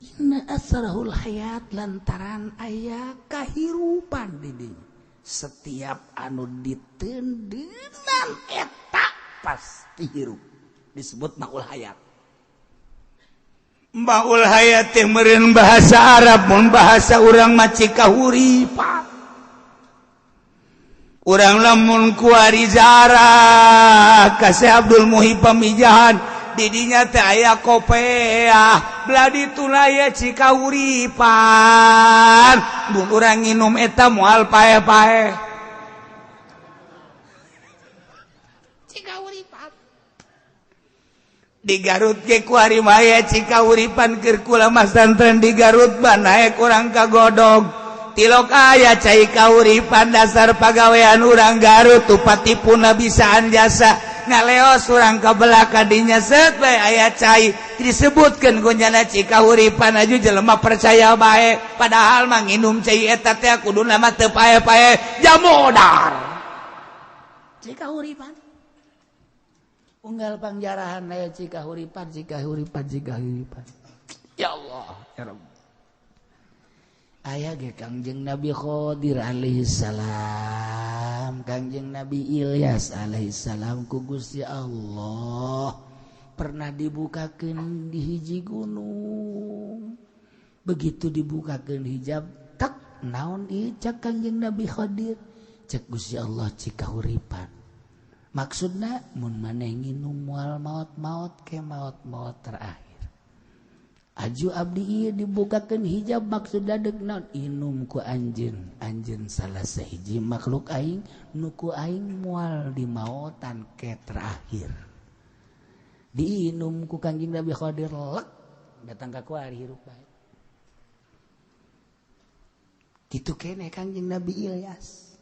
Inna asrahul hayat lantaran aya kahirupan di dinya. Setiap anu ditendenan eta pasti hirup, disebut maul hayat. Maul hayat teh meureun bahasa Arab, mun bahasa urang mah cikahuripan. Urang lamun kuari ziarah ka Syekh Abdul Muhib Pamijahan, didinya teh aya kopeah, belah dituna aya cikahuripan. Mun urang nginum eta moal paeh-paeh. Cikahuripan. Di Garut ge kuari mah aya cikahuripan, keur kula mah santren di Garut mah naek urang ka Godog. Tilok aya cai kahuripan, dasar pagawean urang Garut tupatipuna bisaan jasa ngaleos urang ka belah kadinya set bae aya cai disebutkeun gunjana cikahuripan aju jelema percaya bae, padahal mah nginum cai eta teh kuduna mah teu pae-pae jamodar. Cikahuripan unggal pangjarahan aya cikahuripan, cikahuripan, cikahuripan. Ya Allah ya Rabb. Aya ge Kangjeng Nabi Khidir alaihi salam, Kangjeng Nabi Ilyas alaihi salam ku Gusti Allah pernah dibukakeun di hiji gunung. Begitu dibukakeun hijab, tak naon ieu cak Kangjeng Nabi Khidir, cek Gusti Allah cikahuripan. Maksudna mun maneh nginum moal maot-maot ke maot-maot terakhir. Aju abdi ieu dibukakeun hijab maksudna deuk naon? Inum ku anjeun, anjeun salah sahiji makhluk aing nu ku aing moal dimaotan ke terakhir. Diinum ku Kangjeng Nabi Khidir lek datang ka kuari hirup bae. Kitu keneh Kangjeng Nabi Ilyas.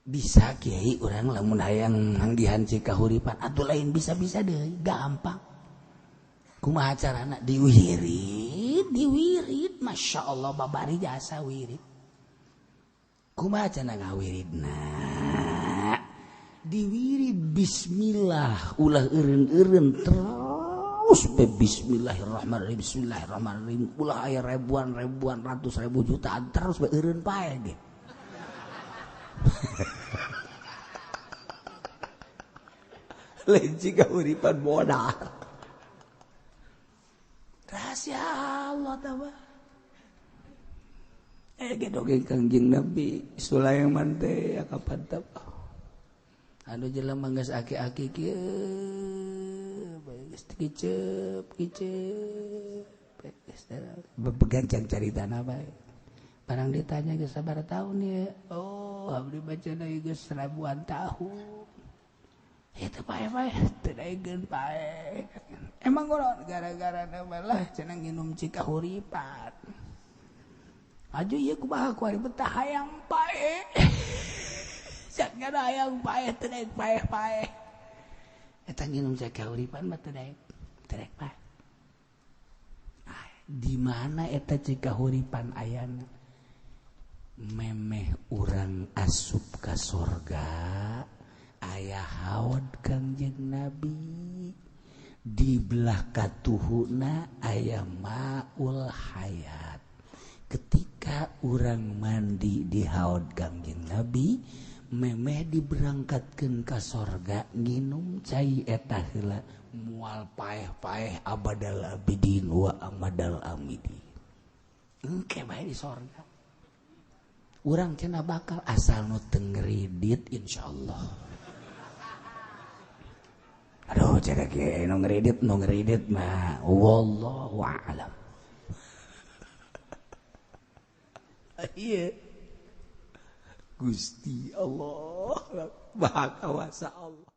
Bisa kiai urang lamun hayang manggihan cikahuripan atuh lain bisa-bisa deui, gampang. Kumaha carana? Diwirid, diwirid, masya Allah babari jasa wirid. Kumaha cara ngawiridna? Diwirid bismillah, ulah eureun-eureun terus be bismillahirrahmanirrahim, bismillahirrahmanirrahim, ulah aya ribuan-ribuan, ratus ribu jutaan terus be eureun pae ge. Lain cikahuripan modal. Rahasia Allah tawa. Ge dongeng Kangjeng Nabi Sulaiman teh kapan tah. Anu jelema geus aki-aki kieu geus kicep kicep geus bebegancang caritana bae. Barang ditanya geus sabaraha taun ieu? Oh, abdi bacana geus ribuan tahun. Itu pae-pae teu daegeun pae. Emang golon gara-gara lah cenah nginum cikahuripan. Aju ieu kumaha kuari betah hayang pae. Cat ngada hayang pae teu daek pae-pae. Eta nginum cikahuripan mah teu daek, teu daek pae. Ah, di mana eta cikahuripan ayana? Memeh urang asup ka sorga. Aya haud Kangjeng Nabi di belah katuhuna aya maul hayat. Ketika urang mandi di haud Kangjeng Nabi memeh diberangkatkeun ka sorga nginum cai eta heula moal paeh-paeh abadal abidin wa amadal amidin. Engke bae di sorga urang cenah bakal asal nu teu ngridit insyaallah. Aduh cara kieu nu ngridit mah wallahu a'lam. Ieu Gusti Allah Maha Kawasa Allah.